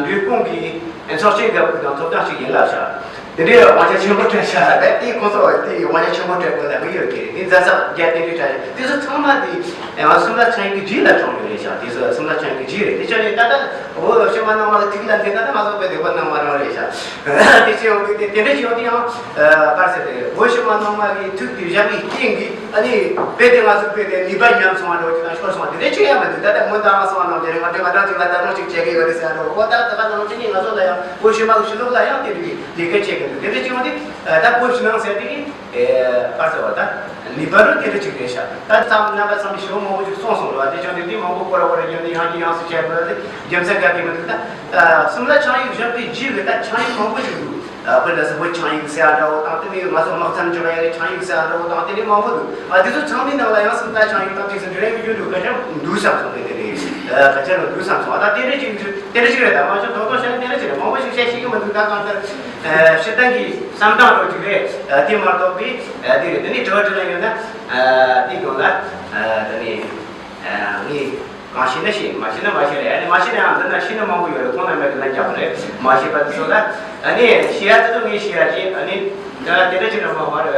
འབྲས་སྤུངས་ཀྱི་ཚོགས་ཆེན་དགེ་བསྐོས་དང་ཐོབ་ཐང་ཞིག་ཡིན་ལབ་ཤག་དེ་འདྲའི་དབང་ཆ་ཆེན་པོ་སྤྲད་ཤག་དེ་ཁོང་ཚོ་དེ་དབང་ཆ་ཆེན་པོ་སྤྲད་དགོས་ལབ་གི་ཡོད་ཀྱི་རེད། དེ་མཛའ་བསགས་བརྒྱད་དེ་འདྲའི་སྤྲད་ཤག་དེ་ཚོ་ཚང་མ་དེ་ང་སུམ་རྟགས་ཆང་ཡིག་གི་རྗེས་ལ་བྱུང་ཡོད་རེད་ཤག་དེ་ཚོ་སུམ་རྟགས་ཆང་ཡིག་གི་རྗེས་རེད། དེ་ཆ་ནས་ད་ལྟ་བོད་ཕྱི་མ་ནང་མ་གི་ཐིག་ལ་འདི་ད་ལྟ་ང་ཚོ་བོད་སྡེ་པ་ནང་མ་རང་རེད་ཤག་དེ་ཆེ་ཡོང་དུས་དེ་དེ་འདྲ་ཆེ་ཡོང་དུས་ཡང་ག་རེ་ཟེར་དེ་བོད་ཕྱི་མ་ནང་མ་གི་ཐུགས་དེ་བཞག་གི་རྐྱེན་གྱིས་ཨ་ནི་དཔེ་དེ་ང་ཚོ་དཔེ་དེ་ནུས་པ་ཉམས་སོང་བ་འདྲ་བོ་ཅིག་དང་ཤོར་སོང་བ་དེ་འདྲ་ཆེ་ཡང་མི་འདུག་ད་ལྟ་སྔོན་དང་ང་སོང་བ་ནང་བཞིན་རེད། ང་ཚོས་ང་རང་ཚོ་ལ་ད་རུང་ཅིག་བྱེད་ཀྱི་ཡོད་རེད་ཟེར་ཡ་འདྲ་བོ་ད་ད་ག་ནང་བཞིན་ནི་ང་ཚོ་ལ་ཡང་བོད་ཕྱི་མ་གི་ཕྱི་ལོགས་ལ་ཡང་དེ་འདྲའི་ལས་ཀ་བྱེད་ཀྱི་འདུག་དེ་འདྲ་ཆེ་ཡོང་དུས་ད་བོད་ཕྱི་ནང་ཟེར་དེ་གི་ཨེ་ག་རེ་ཟེར་བ་ད་ནུས་པ་རུ་དེ་འདྲ་ཅིག་རེད་ཤག་ད་ཙམ་རྣམ་པ་ཚང་མས་ཞུ་མང་པོ་ཅིག་གསུངས་སོང་རེད་བ། དེ་ཆུང་དུས་དེ་མང་པོ་སྐོར་ར་སྐོར་ར་ཡོང་དུས་ཡང་གི་ཡང་སུ་བྱས་པ་རེད། རྒྱུ་མཚན་ག་གེ་མི་འདུག་ད་སུམ་རྟགས་ཆང་ཡིག་བཞག་པའི་རྗེས་ལ་ད་ཆང་ཡིག་མང་པོ་ཅིག་འདུག་དཔེར་ན་སུ་བོད་ཆང་ཡིག་ཟེར་ཡ་འདྲ་བོ་དང་དེ་ནས་ང་ཚོ་དམག་མཚམས་འཇོག་ཡ་གི་ཆང་ཡིག་ཟེར་ཡ་འདྲ་བོ་དང་དེ་ནས་མང་པོ་འདུག་ཨ་དེ་ཚོ་ཚང་མའི་ནང་ལ་ཡང་སུམ་རྟགས་ཆང་ཡིག་དང་དེ་ཚོ་འབྲེལ་ཡོད་རྒྱུ་འདུག་སྐད་ཆ་འདུག་བསམ་སོང་། དེ་དེ་རེད། སྐད་ཆ་འདུག་བསམ་སོང་། ཨ་ད་དེ་འདྲ་ཅིག་འདུག་དེ་འདྲ་ཅིག་རེད། ད་མ་ཤོད་དོག་དོག་བཤད་ན་དེ་འདྲ་ཅིག་རེད། མང་པོ་ཞིག་བཤད་ཤེས་ཀྱི་མི་འདུག་ད་གང་ལྟར་ཨ་སྤྱིར་བཏང་གི་བསམ་སྟངས་རོ་ཅིག་རེད། ཨ་དེ་མ་གཏོགས་པའི་ཨ་དེ་རེད། དེ་ནས་དྲི་བ་དྲིས་ལན་ཡོད་ན་ཨ་དེ་དགོངས་ལ་ཨ་དེ་ནས་ཨ་ངས་གང་ཤེས་ན་ཤེས། མ་ཤེས་ན་མ་ཤེས་རེད། ཨ་ནི་མ་ཤེས་ན་ཡང་འདི་ན་ཤེས་ན་མང་པོ་ཡོད་རེད། ཁོང་རྣམ་པས་དེ་ལན་རྒྱག་པ་རེད། མ་ཤེས་པ་དེ་ཚོ་ལ་ཨ་ནི་ཤེས་ཡ་དེ་ཚོ་ངས་ཤེས་ཡ་ཅིག་ཨ་ནི་འདི་ལ་དེ་འདྲ་ཅིག་རེད་མ་མ་རེད།